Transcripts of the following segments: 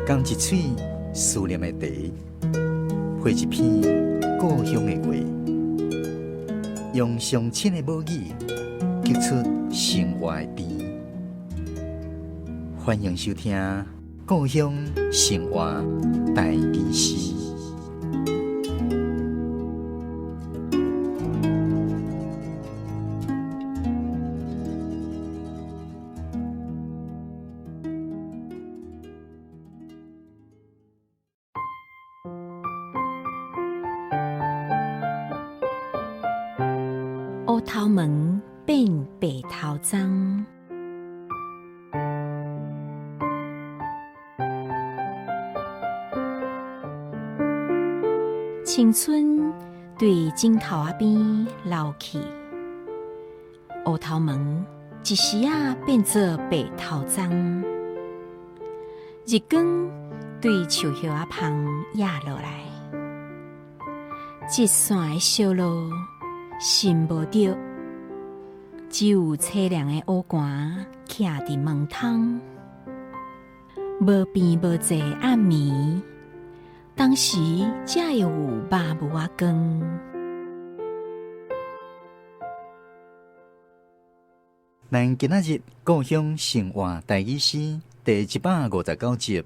仝一喙思念的茶，配一篇故鄉的話，用上親的母語，激出生活的甜。歡迎收聽《故鄉生活台語詩》。烏頭毛變白頭鬃，青春對井頭仔邊老去，烏頭毛一時仔變做白頭鬃，日光對樹葉仔芳映落來，一線的小路尋無著，只有淒涼的烏寒徛佇門窗，無邊無際暗暝，當時才會有目霧仔光。咱今仔日故鄉生活台語詩第159集，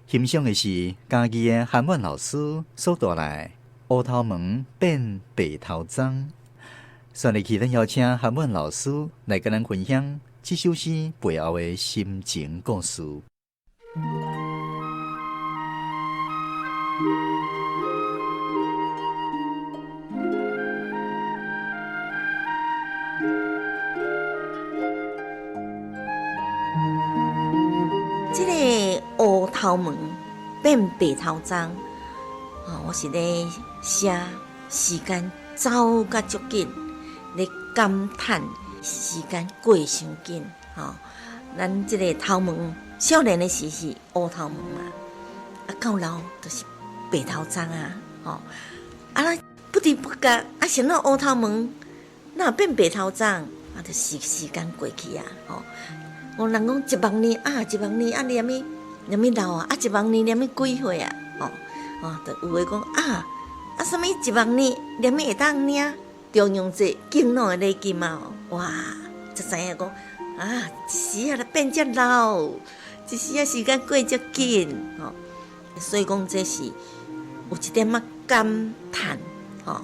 欣賞的是嘉義的韓婉老師所帶來烏頭毛變白頭鬃。煞落去，咱邀請韓婉老師來佮咱分享這首詩背後的心情故事。這個烏頭毛變白頭鬃，我是咧寫時間走甲足緊，咧感嘆時間過傷緊。吼，咱這個頭毛少年的時是烏頭毛嘛，啊到老就是白頭鬃啊。吼，啊咱不知不覺啊，啥物烏頭毛，哪變白頭鬃？啊，就是時間過去啊。吼，有人講一萬年啊，一萬年啊，連物連物老啊，啊一萬年連物幾歲啊？吼，哦，就有的講啊，啊啥物一萬年連物會當領重陽節敬老的禮金啊？哇，才知影講啊，一時仔變遮老，一時仔時間過遮緊，吼，所以講這是有一點仔感嘆，吼。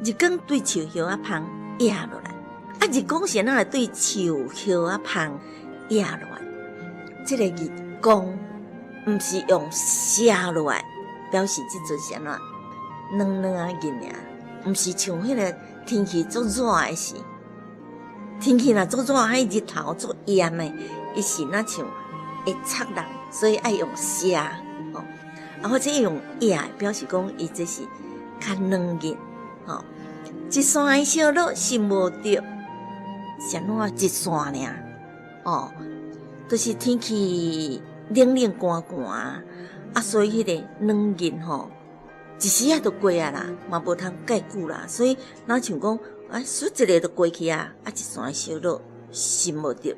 日光對樹葉仔芳映落來，啊，日光是按怎來對樹葉仔芳映落來？這個日光毋是用射落來，表示這陣是按怎軟軟仔日爾，毋是像彼個天氣足熱的時，天氣若足熱，彼日頭足炎的，伊是若像會灼人，所以愛用射，吼，啊或者用映，表示講伊這是較軟日，吼。一線的小路尋無著，是按怎一線爾？哦，就是天氣冷冷寒寒，啊，所以彼個軟日吼，一時仔就過啊啦，嘛無通蓋久啦，所以若像講啊，倏一下就過去啊，啊，一線的小路尋無著，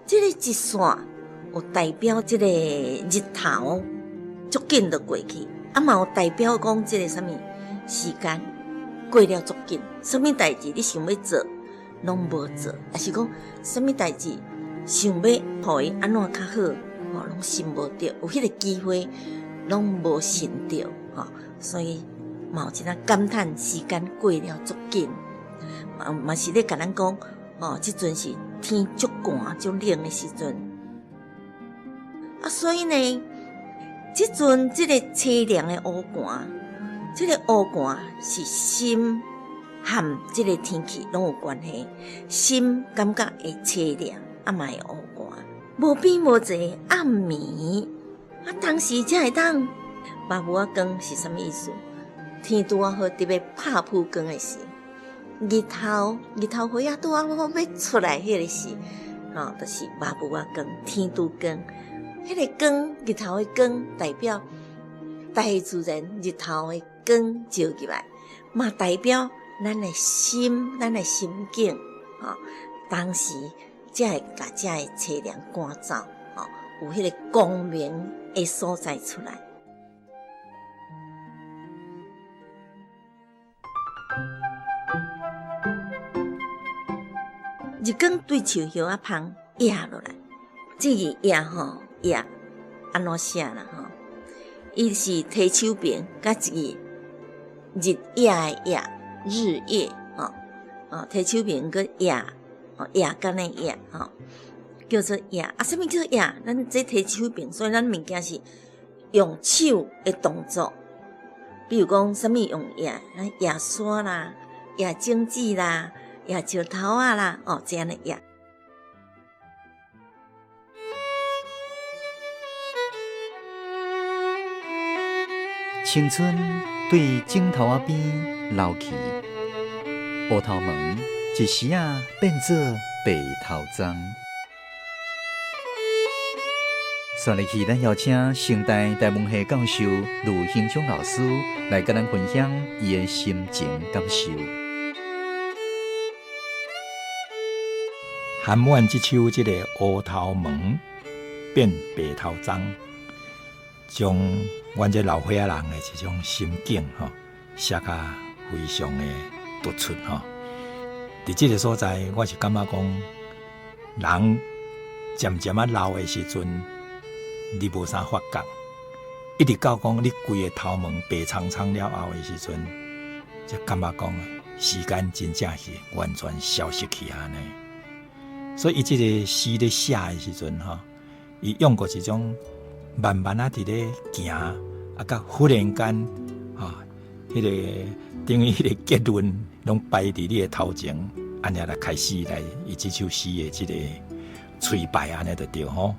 這個一線有代表這個日頭足緊就過去，啊嘛有代表講這個啥物時間過了足緊，啥物代誌你想欲做，攏無做，抑是講啥物代誌想欲予伊按怎較好，吼，攏想無著，有彼個機會攏無想著，吼，所以嘛有一仔感嘆時間過了足緊，嘛嘛是咧共咱講，吼，這陣是天足寒足冷的時陣，啊，所以呢，這陣這個淒涼的烏寒，這個烏寒是心和這個天氣攏有關係，心感覺會淒涼，啊嘛會烏寒，無邊無際暗暝，啊當時才會當目霧仔光是啥物意思？天拄仔好佇欲拍晡光的時，日頭日頭花仔拄仔好欲出來彼個時，吼，就是目霧仔光，天拄光，彼個光日頭的光代表大自然日頭的光照入來，嘛代表咱的心，咱的心境，吼，當時才會共這个淒涼趕走，吼，有彼个光明的所在出来。日光对树叶仔芳压落来，这个压吼压按怎写啦吼？伊是提手边佮一个日夜的夜，日夜吼，哦，提手边佮夜，哦，夜间的夜吼，叫做夜。啊，啥物叫做夜？咱这提手边，所以咱物件是用手的动作，比如讲啥物用夜，咱夜山啦，夜种子啦。掖石头仔啦，哦，这样的掖。青春对井头仔边老去，乌头毛一时仔变做白头鬃。煞落去，咱邀请成大台文系教授卢兴昌老师来佮咱分享伊的心情感受。韩婉这首这个乌头毛变白头鬃，将阮这老岁仔人的这种心境吼，写甲非常的突出吼。伫这个所在，我是感觉讲，人渐渐仔老的时阵，你无啥发觉，一直到讲你规个头毛白苍苍了后的时阵，才感觉讲时间真正是完全消失去按呢。所以伊这个诗咧写的时阵吼，伊用过一种慢慢仔伫咧行，啊，佮忽然间，吼，彼个等于彼个结论拢摆伫你的头前，按呢来开始来伊这首诗的这个吹排按呢就对吼。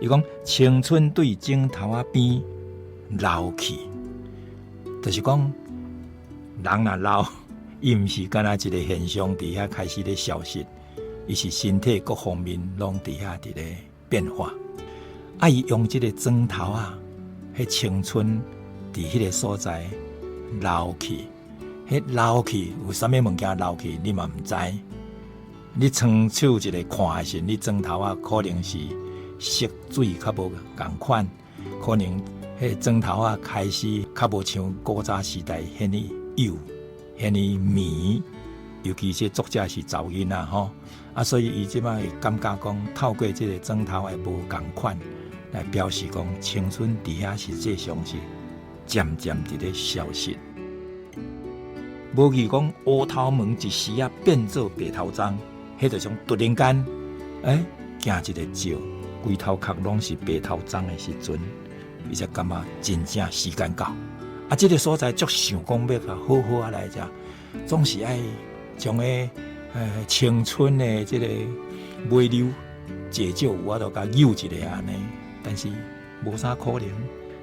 伊讲青春对井头仔边老去，就是讲人若老，伊毋是干焦一个现象伫遐开始咧消失。伊是身体各方面拢伫遐伫咧变化，啊！伊用这个砖头仔，彼青春伫彼个所在老去，彼老去有啥物物件老去，你嘛毋知。你双手一个看的时阵，你砖头仔可能是色水较无仝款，可能彼砖头仔开始较无像古早时代彼呢幼，彼呢绵。尤其这作者是查某囡仔吼，啊，所以伊这摆会感觉讲，透过这个砖头的无仝款，来表示讲青春伫遐实际上是渐渐伫咧消失。无去讲乌头毛一时仔变做白头鬃，彼就像突然间，行一个照，规头壳拢是白头鬃的时阵，伊才感觉真正时间到。啊，这个所在足想讲欲共好好仔来遮，总是爱将彼青春的这个尾溜，至少有法度共扭一下按呢，但是无啥可能。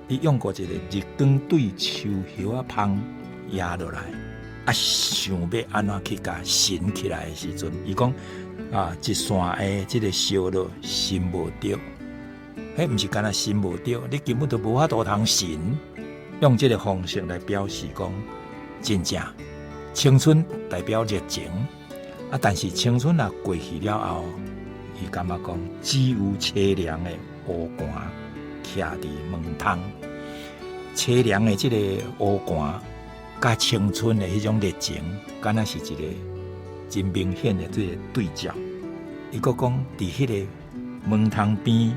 伊用过一个日光对树叶仔芳压落来，啊，想欲按怎去共寻起来的时阵，伊讲啊，一线的这个烧落寻无著，彼毋是干焦寻无著，你根本就无法度通寻。用这个方式来表示讲，真正青春代表热情，啊，但是青春若过去了后，伊感觉讲只有凄凉的乌寒徛伫门窗，凄凉的这个乌寒，佮青春的彼种热情，敢若是一个真明显的这个对照。伊阁讲，伫彼个门窗边，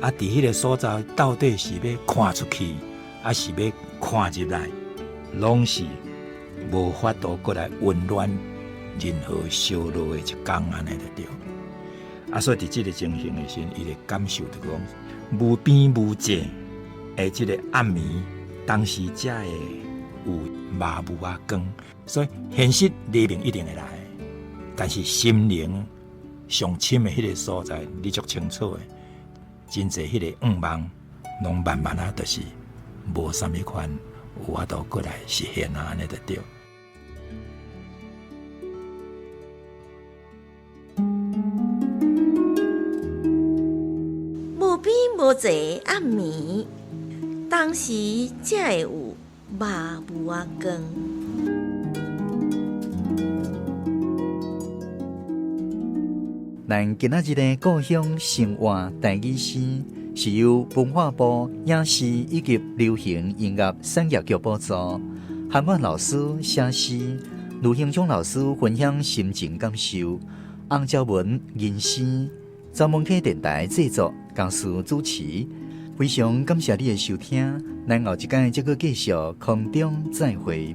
啊，伫彼个所在，到底是欲看出去，抑是欲看入来，拢是无法度阁来温暖任何烧热的一工按呢就对。啊，所以伫这个情形的时阵，伊会感受著讲无边无际的这个暗暝，当时才会有麻雾仔光。所以现实黎明一定会来，但是心灵上深的彼个所在，你足清楚的，真济彼个愿望，拢慢慢仔就是无啥物款有法度阁来实现啊，按呢就对。无边无际暗暝，当时才会有麻雾仔光。咱今仔日的故乡生活台语诗，是由文化部影視以及流行音樂產業局補助。韓婉老師寫詩，盧興聰老師分享心情感受，洪昭文吟詩，走夢溪電台製作，公司主持。非常感謝你的收聽，咱後一擺再閣繼續空中再會。